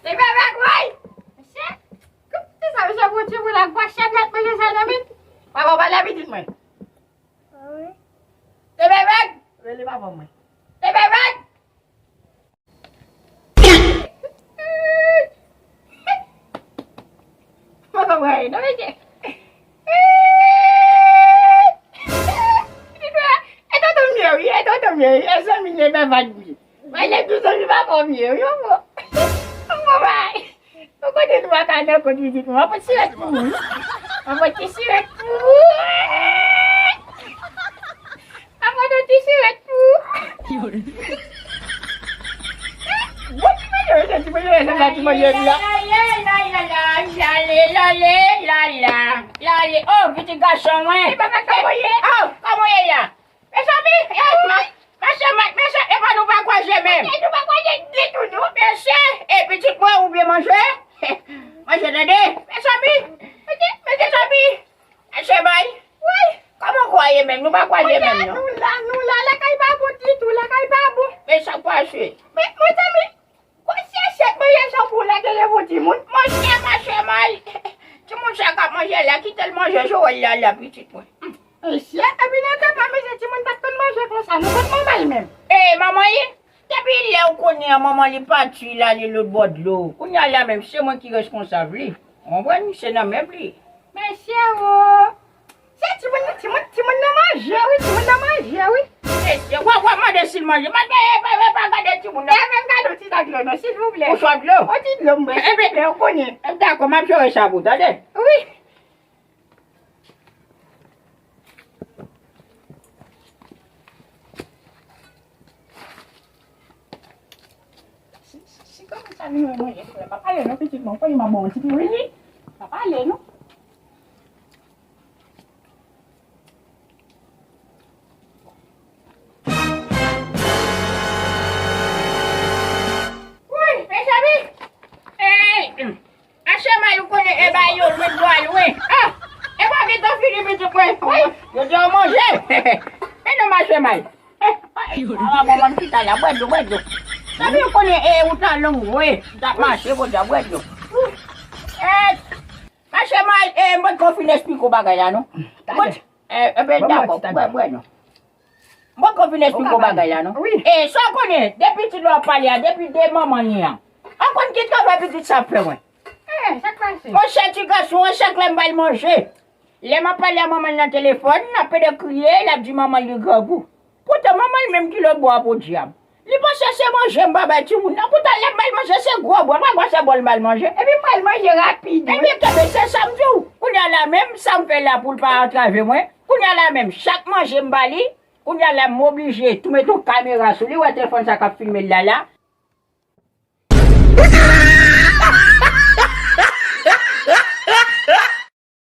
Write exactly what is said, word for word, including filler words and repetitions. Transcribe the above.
Te bebe woy! Mesye, koute sa, mesye, bon Dye, pou la gwa chèn nèt manje sa nan men. Papa, pale pitit mwen. Te bebe! Rele papa mwen. Te bebe! Mwen konprann, non, mesye. E tonton m ye, wi, e tonton m ye, wi, e zanmi l, e bèbad li. Mwen, lè tou zanmi pa fò m ye, wi, yon mo. Yon mo bay. Ou konnen nou pa ka nan kont pitit mwen. Mwen pran ti sirèt pou ou. Mwen pran ti sirèt pou ou. Mwen pran ti sirèt pou ou. Bon, ti manje, ti manje, ti manje, ti manje, la. Lale, lale, lale, lale, lale, lale. Oh, pitit gason mwen. E papa, kòman w ye? Oh, kòman w ye la? Mezanmi, eh, ma, mache, ma, mesye, epa nou pa kwaze menm. Ok, nou pa kwaze ditou, non. Mesye, e pitit mwen, ou byen manje? Manje tande. Mezanmi, ok, mezanmi. Mesye bay. Wi. Kòman w kwaze menm? Nou pa kwaze menm, non. Nou la, nou la, lakay pa bon ditou, lakay pa bon. Men sa k pase? Men, mezanmi, Kòm se sèt manje sa pou lage leve yon timoun. Monchè, mache mal. Timoun sa k ap manje la, kite l manje sou wòl la, la, pitit mwen. Mesye, epi nan tan pa, mesye, timoun pa t konn manje konsa, nou konn manman l menm. E, manman li, depi lè ou konnen an, manman li pati, l ale lòt bò dlo. Kounye a la menm, se mwen ki reskonsab li. Ou konprann? Se nan men li. Mesye o! Se timoun nan, timoun, timoun nan manje, wi, timoun nan manje, wi. Mesye, w ap, w ap mande si l manje. Mande, e, pa, e, pa gade timoun nan. E, men gade yon ti ta dlo, non, silvouplè. Ou swa dlo? Yon ti dlo, mwen, silvouplè, ou konnen. E, dakò, m ap jere sa pou ou, tande? Wi. Si, si, si kòm sa vin wè manje, frè, pa pale non, pitit mwen, konnen m ap ba w yon ti piwili. Pa pale non. Woy, mezanmi! Ey! Mache mal ou konnen e bay yo lwen dwa lwen. Ah! E pa gentan fini pitit mwen. Woy! Yo di yo manje. Men non mache mal. Eh, ah, bon, mwen chita la, bwè dlo, bwè dlo. Sa vle konnen, eh, ou ta long, wi. Ou t ap mache, bon, dja bwè dlo. Eh, mache mal, eh, mwen konn fin esplike w bagay la, non. Bon, eh, eh, ben, dakò, bwè, bwè, non. Mwen konn fin esplike w bagay la, non. Wi. Eh, sa w konnen, depi ti lè w ap pale a, depi de manman li an. Ou konn ki travay pitit sa ap fè mwen? Eh, sa k pase? Monchè, ti gason an, chak lè m ba l manje. Lè m ap pale a manman l nan telefòn, l ap pede kriye, l ap di manman l li grangou. Poutan manman l menm ki lòt bò a podyab. Li panse se manje m pa bay timoun nan. Poutan lè m ba l manje, se gwo bò, pa gwosè bò l ba l manje. Epi m ba l manje rapid, wi. Ebyen, kenbe, se sa m di w. Kounye a la menm, sa m fè la pou l pa antrave mwen. Kounye a la menm, chak manje m ba li, kounye a la m oblije tou mete yon kamera sou li, wè telefòn sa k ap filme l la la.